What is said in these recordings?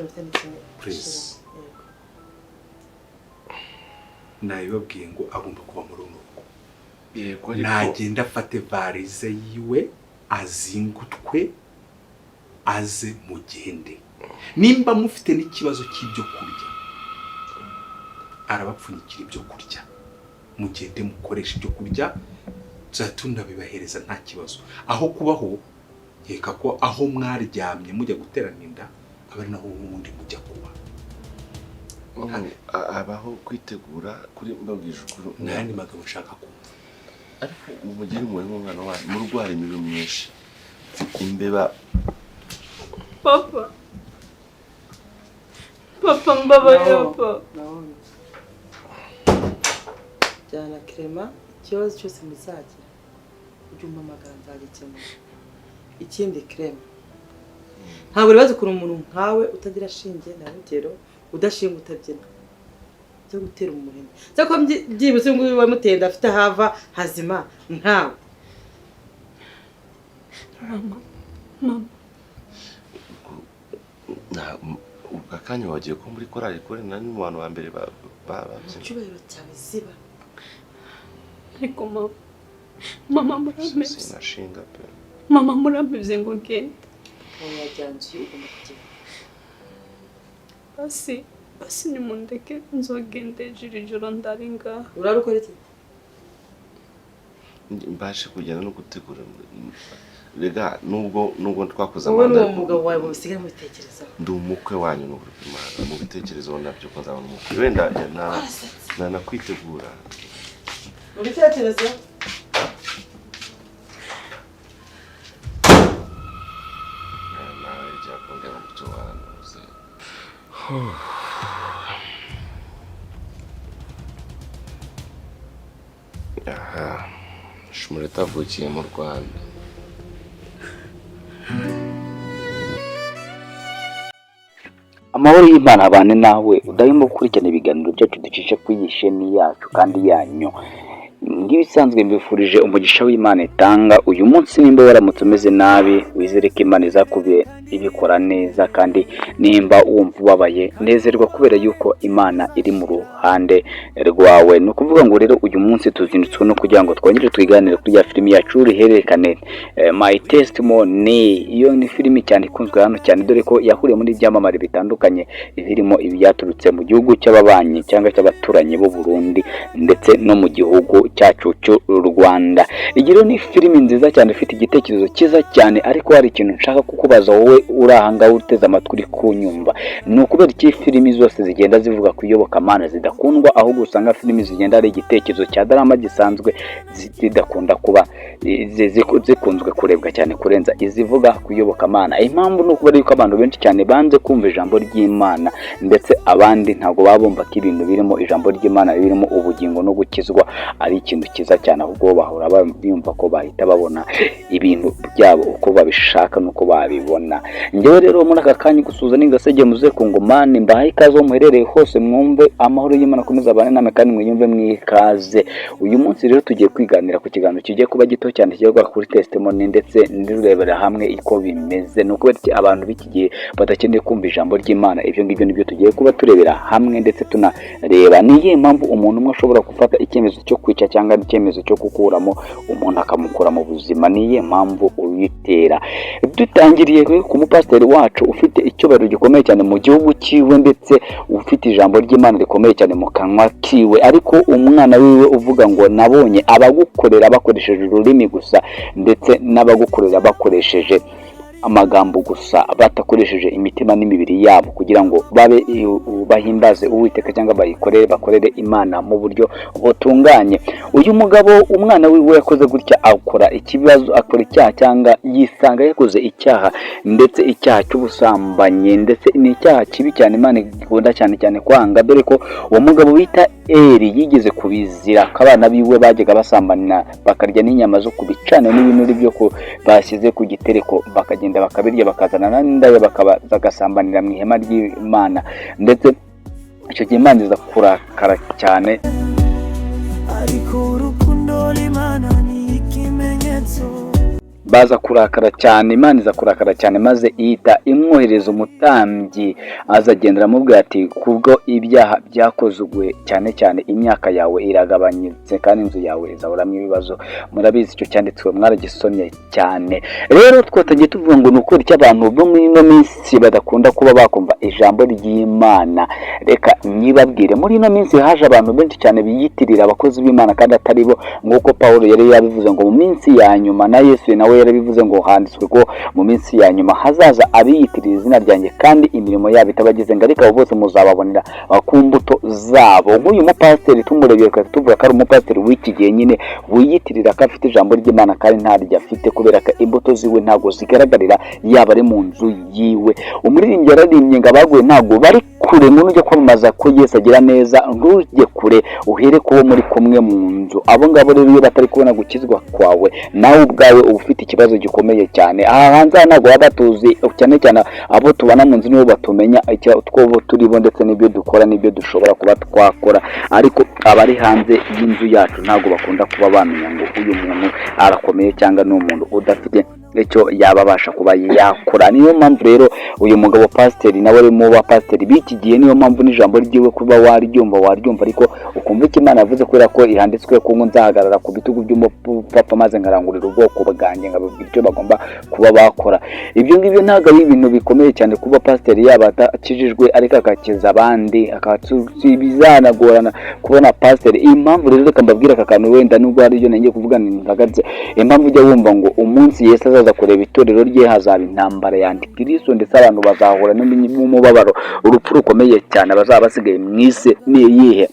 mfite ni kimwe. Please. Yego. Nabibabwiye ngo agomba kuba muri runo rugo. Yego, ariko Nagenda afate varize yiwe, azingutwe, aze mugende. Nimba mufite n'ikibazo cy'ibyo kurya, arabapfunyikira ibyo kurya, mugende mukoresha ibyo kurya, tuzajya tunabibahereza, nta kibazo. Aho kubaho, nkeka ko aho mwaryamye mujya guterana inda aba ari naho ubundi mujya kuba. Habaho kwitegura kuri, mbabwije ukuri. Nta yandi magambo nshaka kumva. Ariko mugire impuhwe nk'umwana wanyu, mu rugo hari imibu myinshi, imbeba. Papa, papa, mbabarira. No. Papa. Naomi. Jyana Clement, ikibazo cyose muzagira ujye umpamagara, nzagikemura. Ikindi, Clement, ntabwo ribaza ukuntu umuntu nkawe utagira shinge na rugero, udashinga, utabyina, byo gutera umuhini, cyangwa byibuze uyu nguyu wamutenda afite ahava hazima nkawe. Mama, mama. Aka kanya wagiye ko muri korali kuri nani mu bantu ba mbere Mu cyubahiro cyawe, ziba. Ariko mama, mama, murampevye. Sinashinga pe. Mama, murampevye ngo ngende. Wowe wajyanzuye, ugomba kugenda. Basi, basi, nimundeke nzogende ejo, iri joro ndari ngaha. Urara ukora iki? Mbashe kugenda no gutegura rega, nubwo twakoze Wowe amanda. n'uwo mugabo wawe mubisigare mubitekerezaho. Ndi umukwe wanyu, ni Imana mu bitekerezo nabyo ko nzabona umukwe, wenda na nanakwitegura. Mu bitekerezo. Nawe byakongera umuco wanuze. Aha Shumureta avukiye mu Rwanda. Amahoro y'Imana abane nawe udahwema gukurikirana ibiganiro byacu ducisha kuri iyi sheni yacu kandi yanyu. Nk'ibisanzwe, mbifurije umugisha w'Imana itanga. Uyu munsi nimba waramutse umeze nabi, wizere ko Imana izakube ibikora neza, kandi nimba wumva ubabaye, nezerwa kubera yuko Imana iri mu ruhande rwawe. Ni ukuvuga ngo rero uyu munsi tuzindutswe no kugira ngo twongere twiganire kuri ya filimi yacu y'uruhererekane, My Testimony. Iyo ni filimi cyane ikunzwe hano cyane, dore ko yahuriye muri ibyamamare bitandukanye, birimo ibyaturutse mu gihugu cy'ababanyi cyangwa cy'abaturanyi b'u Burundi ndetse no mu gihugu cyacu cy'u Rwanda. Iyi rero ni filimi nziza cyane, ifite igitekerezo cyiza cyane, ariko hari ikintu nshaka kukubaza wowe uri aha ngaha uteze amatwi uri kunyumva: ni ukubera iki filimi zose zigenda zivuga ku iyobokamana zidakundwa, ahubwo usanga filimi zigenda ari igitekerezo cya drama gisanzwe zidakunda kuba zikunzwe kurebwa cyane kurenza izivuga ku iyobokamana? Impamvu ni ukubera yuko abantu benshi cyane banze kumva ijambo ry'Imana, ndetse abandi ntabwo baba bumva ko ibintu birimo ijambo ry'Imana, birimo ubugingo no gukizwa, ari ikintu cyiza cyane, ahubwo bahora biyumva ko bahita babona ibintu byabo uko babishaka n'uko babibona. Njyewe rero muri aka kanya gusuhuza n'ingasege muze ku ngomani, mbahaye ikaze aho muherereye hose, mwumve amahoro y'Imana akomeza abane namwe kandi mwiyumve mwikaze. Uyu munsi rero tugiye kwiganira ku kiganiro kigiye kuba gito cyane, kigiye kuba kuri testimony, ndetse nirebera hamwe uko bimeze. Ni ukubera iki abantu b'iki gihe badakeneye kumva ijambo ry'Imana? Ibyo ngibyo nibyo tugiye kuba turebera hamwe, ndetse tunareba ni iyihe mpamvu umuntu umwe ashobora gufata icyemezo cyo kwica cyangwa icyemezo cyo gukuramo umuntu, akamukura mu buzima. Ni iyihe mpamvu uyitera? Dutangiriye ku mupasiteri wacu ufite icyubahiro gikomeye cyane mu gihugu cyiwe, ndetse ufite ijambo ry'Imana rikomeye cyane mu kanwa kiwe, ariko umwana wiwe uvuga ngo nabonye abagukorera bakoresheje ururimi gusa, ndetse n'abagukorera bakoresheje amagambo gusa, batakoresheje imitima n'imibiri yabo kugira ngo babe bahimbaze Uwiteka cyangwa bayikorere, bakorere Imana mu buryo butunganye. Uyu mugabo, umwana wiwe yakoze gutya, akora ikibazo, akora icyaha cyangwa yisanga yakoze icyaha, ndetse icyaha cy'ubusambanyi, ndetse ni icyaha kibi cyane Imana ikunda cyane cyane kwanga, dore ko uwo mugabo bita Eri yigeze kubizira ko abana biwe bajyaga basambanira, bakarya n'inyama zo ku bicaniro n'ibinure byo bashyize ku gitereko, bakagenda bakabirya, bakazana n'indaya, bagasambanira mu ihema ry'Imana. Ndetse icyo gihe Imana iza kurakara cyane. Ariko urukundo l'Imana ni ikimenyetso. Baza kurakara cyane, Imana iza kurakara cyane, maze ihita imwohereza umutambyi, azagenda aramubwira ati: "Kubwo ibyaha byakozwe cyane cyane, imyaka yawe iragabanyutse kandi inzu yawe izahoramo ibibazo." Murabizi, icyo cyanditswe mwaragisomye cyane. Rero twatangiye tuvuga ngo ni ukubera icyo abantu bo muri ino minsi badakunda kuba bakumva ijambo ry'Imana. Reka nyibabwire: muri ino minsi haje abantu benshi cyane biyitirira abakozi b'Imana kandi atari bo, nk'uko Paul yari yabivuze ngo mu minsi ya nyuma, na Yesu nawe yarabivuze ngo handitswe ko mu minsi ya nyuma hazaza abiyitirira izina ryanjye kandi imirimo yabo itabagize, ngo ariko abo bose muzababonera ku mbuto zabo. Nk'uyu mupasiteri tumurebye twahita tuvuga ko ari umupasiteri w'iki gihe nyine wiyitirira ko afite ijambo ry'Imana kandi ntaryo afite, kubera ko imbuto ziwe ntabwo zigaragarira yaba ari mu nzu yiwe. Umuririmbyi yararimbye ngo abaguye ntabwo bari kure. Ngo nujya kwamamaza ko Yesu agira neza, ntujye kure, uhere kubo muri kumwe mu nzu. Abo ngabo rero iyo batari kubona gukizwa kwawe, nawe ubwawe uba ufite ikibazo gikomeye cyane. Aha hanze aha ntabwo baba batuzi cyane cyane, abo tubana mu nzu nibo batumenya icyo twobo turibo ndetse n'ibyo dukora n'ibyo dushobora kuba twakora, ariko abari hanze y'inzu yacu ntabwo bakunda kuba bamenya ngo uyu muntu arakomeye cyangwa ni umuntu udafite icyo yaba abasha kuba yakora. Niyo mpamvu rero uyu mugabo pasiteri nawe ari mu bapasiteri b'iki gihe. Niyo mpamvu n'ijambo ryiwe kuba waryumva waryumva, ariko ukumva icyo Imana yavuze, kubera ko ihanditswe ko ngo nzahagarara ku bitugu by'umupapa maze nkarangurira ubwoko bwanjye, nkababwira icyo bagomba kuba bakora. Ibyo ngibyo ntabwo ari ibintu bikomeye cyane kuba pasiteri yaba atakijijwe ariko agakiza abandi, bizanagorana kubona pasiteri. Impamvu rero, reka mbabwire aka kantu, wenda nubwo hari ibyo ngiye kuvuga ntagaritse. Impamvu ujya wumva ngo umunsi Yesu azaza kureba itorero rye hazaba intambara ya antikristo, ndetse abantu bazahura n'umubabaro, urupfu rukomeye cyane, abazaba basigaye mu isi, ni iyihe?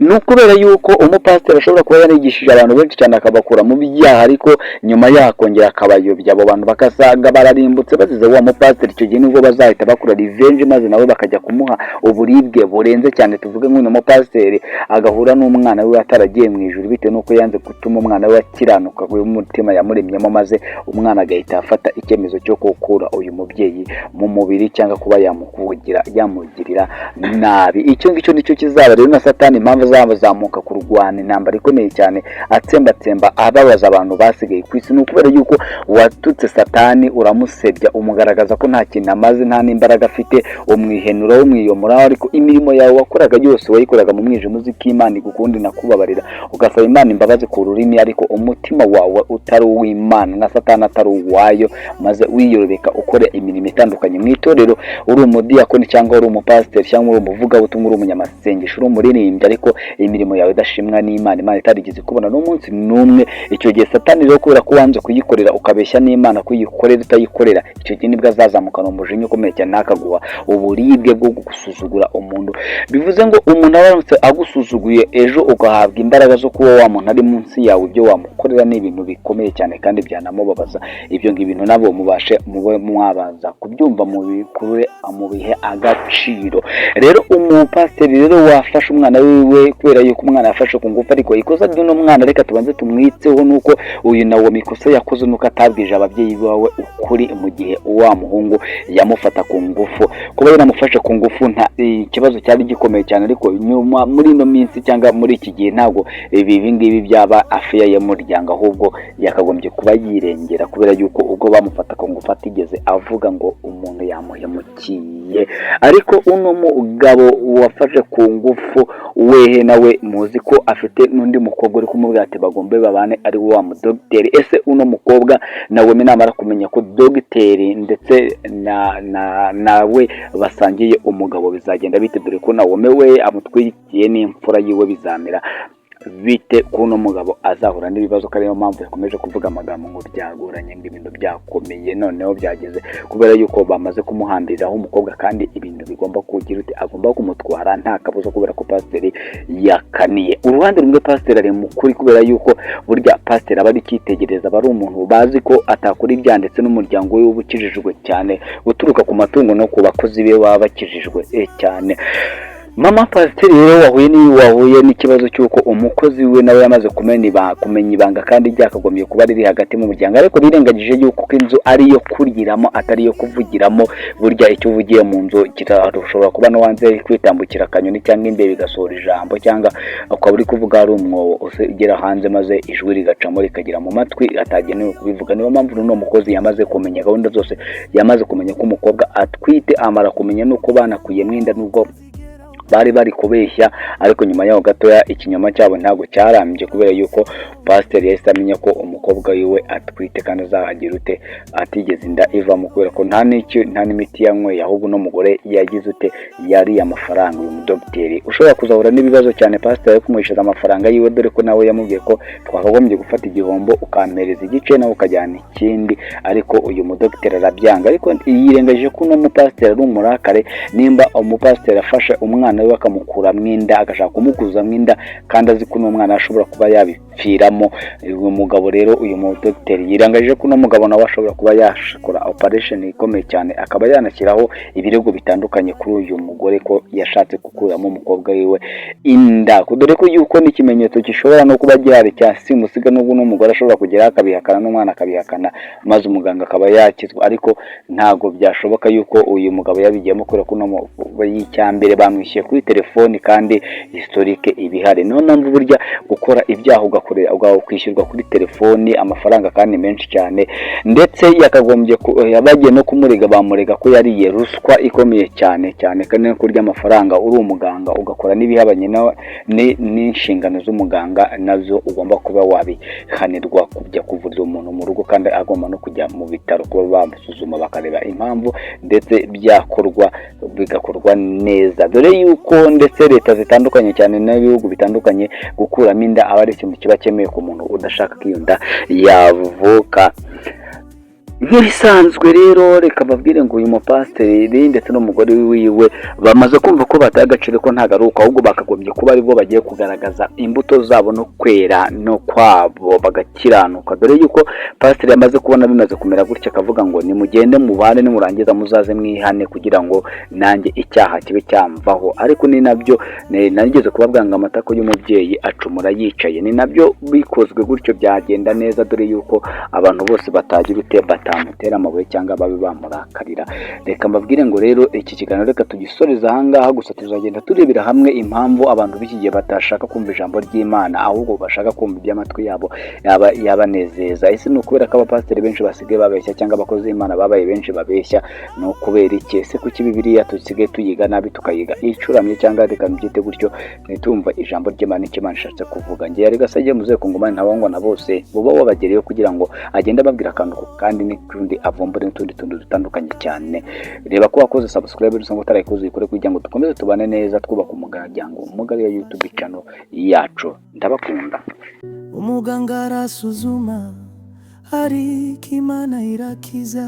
Ni ukubera yuko umupasiteri ashobora kuba yarigishije abantu benshi cyane akabakura mu byaha, ariko nyuma yaho akongera akabayobya, abo bantu bakasanga bararimbutse bazize wa mupasiteri. Icyo gihe nibwo bazahita bakora revenge, maze nawe bakajya kumuha uburibwe burenze cyane. Tuvuge nk'uyu mupasiteri agahura n'umwana we ataragiye mu ijuru bitewe n'uko yanze gutuma umwana we akiranuka umutima yamuremyemo, maze umwana agahita afata icyemezo cyo gukura uyu mubyeyi mu mubiri cyangwa kuba yamukugira yamugirira nabi. Icyo ngicyo nicyo kizaba rero na Satani, impamvu azazamuka kurwana intambara ikomeye cyane, atsembatsemba, ababaza abantu basigaye ku isi, ni ukubera yuko watutse Satani, uramusebya, umugaragaza ko nta kintu amaze, nta n'imbaraga afite, umwihenura, umwiyomoraho, ariko imirimo yawe wakoraga yose wayikoraga mu mwijima, uzi ko Imana igukunda inakubabarira, ugasaba Imana imbabazi ku rurimi, ariko umutima wawe utari uw'Imana na Satani atari uwayo, maze wiyorobeka ukora imirimo itandukanye mu itorero, uri umudiyakoni cyangwa uri umupasiteri cyangwa uri umuvugabutumwa, uri umunyamasengesho, uri umuririmbyi, ariko imirimo yawe idashimwa n'Imana, Imana itarigeze kubona n'umunsi n'umwe. Icyo gihe Satani rero, kubera ko wanze kuyikorera, ukabeshya n'Imana kuyikorera utayikorera, icyo gihe nibwo azazamukana umujinya ukomeye cyane, ntakaguha uburibwe bwo gusuzugura umuntu. Bivuze ngo umuntu aramutse agusuzuguye ejo, ugahabwa imbaraga zo kuba wa muntu ari munsi yawe, ibyo wamukorera ni ibintu bikomeye cyane kandi byanamubabaza. Ibyo ngibintu nabo mubashe mube mwabanza kubyumva, mubikurure, mubihe agaciro. Rero umupasiteri rero wafashe umwana wiwe kubera yuko umwana yafashe ku ngufu, ariko ikosa ry'uno mwana reka tubanze tumwitseho, nuko uyu nawe ikosa yakoze nuko atabwije ababyeyi bawe ukuri mu gihe wa muhungu yamufata ku ngufu. Kuba yaramufashe ku ngufu nta ikibazo cyari gikomeye cyane, ariko nyuma muri ino minsi cyangwa muri iki gihe ntabwo ibi ngibi byaba affaire y'umuryango, ahubwo yakagombye kuba yirengera, kubera yuko ubwo bamufata ku ngufu atigeze avuga ngo umuntu yamuhemukiye. Ariko uno mugabo wafashe ku ngufu wehe, nawe muzi ko afite n'undi mukobwa uri kumubwira ati bagombe babane, ari wa mudogiteri. Ese uno mukobwa nawe namara kumenya ko dogiteri ndetse na na nawe basangiye umugabo, bizagenda bite? Dore ko Nawomi we amutwikiye n'imfura yiwe, bizamera bite ko uno mugabo azahura n'ibibazo? Ko ariyo mpamvu yakomeje kuvuga amagambo ngo byagoranye, ngo ibintu byakomeye, noneho byageze kubera yuko bamaze kumuhambiriraho umukobwa, kandi ibintu bigomba kugira ute, agomba kumutwara nta kabuza, kubera ko pasiteri yakaniye. Uruhande rumwe pasiteri ari mukuri, kubera yuko burya pasiteri aba ari icyitegererezo, aba ari umuntu bazi ko atakora ibyaha, ndetse n'umuryango we uba ukijijwe cyane, guturuka ku matungo no ku bakozi be baba bakijijwe cyane. Mama pasiteri rero wahuye n'ikibazo cy'uko umukozi we nawe yamaze kumenya ibanga kandi ryakagombye kuba riri hagati mu muryango, ariko birengagije yuko ko inzu ari iyo kuriramo atari iyo kuvugiramo. Burya icyo uvugiye mu nzu ushobora kuba no hanze kwitambukira akanyoni cyangwa imbeba igasohora ijambo, cyangwa ukaba uri kuvuga hari umwobo ugera hanze maze ijwi rigacamo rikagera mu matwi atagenewe kubivuga. Niyo mpamvu n'uno mukozi yamaze kumenya gahunda zose, yamaze kumenya ko umukobwa atwite, amara kumenya n'uko banakuyemo inda nubwo bari kubeshya. Ariko nyuma yaho gatoya ikinyoma cyabo ntabwo cyarambye, kubera yuko pasiteri yahise amenya ko umukobwa wiwe atwite kandi azagira ute atigeze inda ivamo, kubera ko nta n'icyo nta n'imiti yanyweye, ahubwo uno mugore yagize ute yariye amafaranga. Uyu mudogiteri ushobora kuzahura n'ibibazo cyane pasiteri ari kumwishyuza amafaranga yiwe, dore ko nawe yamubwiye ko twakagombye gufata igihombo ukampereza igice nawe ukajyana ikindi, ariko uyu mudogiteri arabyanga. Ariko yirengagije ko uno mupasiteri ari umurakare. Nimba umupasiteri afashe umwana we bakamukuramo inda, agashaka kumukuzamo inda kandi azi ko uno mwana ashobora kuba yabipfiramo, uyu mugabo rero, uyu mudogiteri yirengagije ko uno mugabo nawe ashobora kuba yakora operation ikomeye cyane, akaba yanashyiraho ibirego bitandukanye kuri uyu mugore ko yashatse gukuramo umukobwa wiwe inda, dore ko yuko n'ikimenyetso gishobora no kuba gihari cya simusiga, n'ubwo uno mugore ashobora kugeraho akabihakana n'umwana akabihakana, maze umuganga akaba yakizwa. Ariko ntabwo byashoboka yuko uyu mugabo yabigiyemo, kubera ko uno mbere bamwishyuye kuri telefoni kandi historique ibihari. Niyo mpamvu burya gukora ibyaha ugakorera ukishyurwa kuri telefoni amafaranga kandi menshi cyane, ndetse yakagombye bagiye no kumurega, bamurega ko yariye ruswa ikomeye cyane cyane, kandi no kurya amafaranga uri umuganga ugakora n'ibihabanye n'inshingano z'umuganga, nazo ugomba kuba wabihanirwa, kujya kuvurira umuntu mu rugo kandi agomba no kujya mu bitaro kuba bamusuzuma bakareba impamvu, ndetse byakorwa bigakorwa neza. Dore yuko ndetse leta zitandukanye cyane n'ibihugu bitandukanye gukuramo inda aba ari ikintu kiba cyemewe ku muntu udashaka ko iyo nda yavuka. Nk'ibisanzwe rero, reka mbabwire ngo uyu mupasiteri ndetse n'umugore wiwe bamaze kumva ko bataye agaciro, ko ntabwo ari uko, ahubwo bakagombye kuba aribwo bagiye kugaragaza imbuto zabo no kwera no kwabo bagakiranuka. Dore yuko pasiteri yamaze kubona bimaze kumera gutya, akavuga ngo nimugende mubane, nimurangiza muzaze mwihane kugira ngo nanjye icyaha kibe cyamvaho. Ariko ni nabyo nageze kubabwira ngo amatako y'umubyeyi acumura yicaye. Ni nabyo bikozwe gutyo byagenda neza, dore yuko abantu bose batagira ute batamutera amabuye cyangwa babe bamurakarira. Reka mbabwire ngo rero iki kiganiro reka tugisoreze ahangaha gusa, tuzagenda turebera hamwe impamvu abantu b'iki gihe batashaka kumva ijambo ry'Imana, ahubwo bashaka kumva iby'amatwi yabo yaba yabanezeza. Ese ni ukubera ko abapasiteri benshi basigaye babeshya, cyangwa abakozi b'Imana babaye benshi babeshya? Ni ukubera iki? Ese kuki Bibiliya dusigaye tuyiga nabi, tukayiga icuramye, cyangwa reka mbyite gutyo, ntitumva ijambo ry'Imana icyo Imana ishatse kuvuga? Ngiye ari gasage muzehe ku ngoma ntabangwa na bose buba wabagereyeho kugira ngo agende ababwira akantu ku kandi n'utundi, avumbure n'utundi tuntu dutandukanye cyane. Reba ko wakoze subscribe, usanga utarayikoze uyikore kugira ngo dukomeze tubane neza, twubaka umuryango mugari ya YouTube channel yacu. Ndabakunda. Umuganga arasuzuma, ariko Imana irakiza.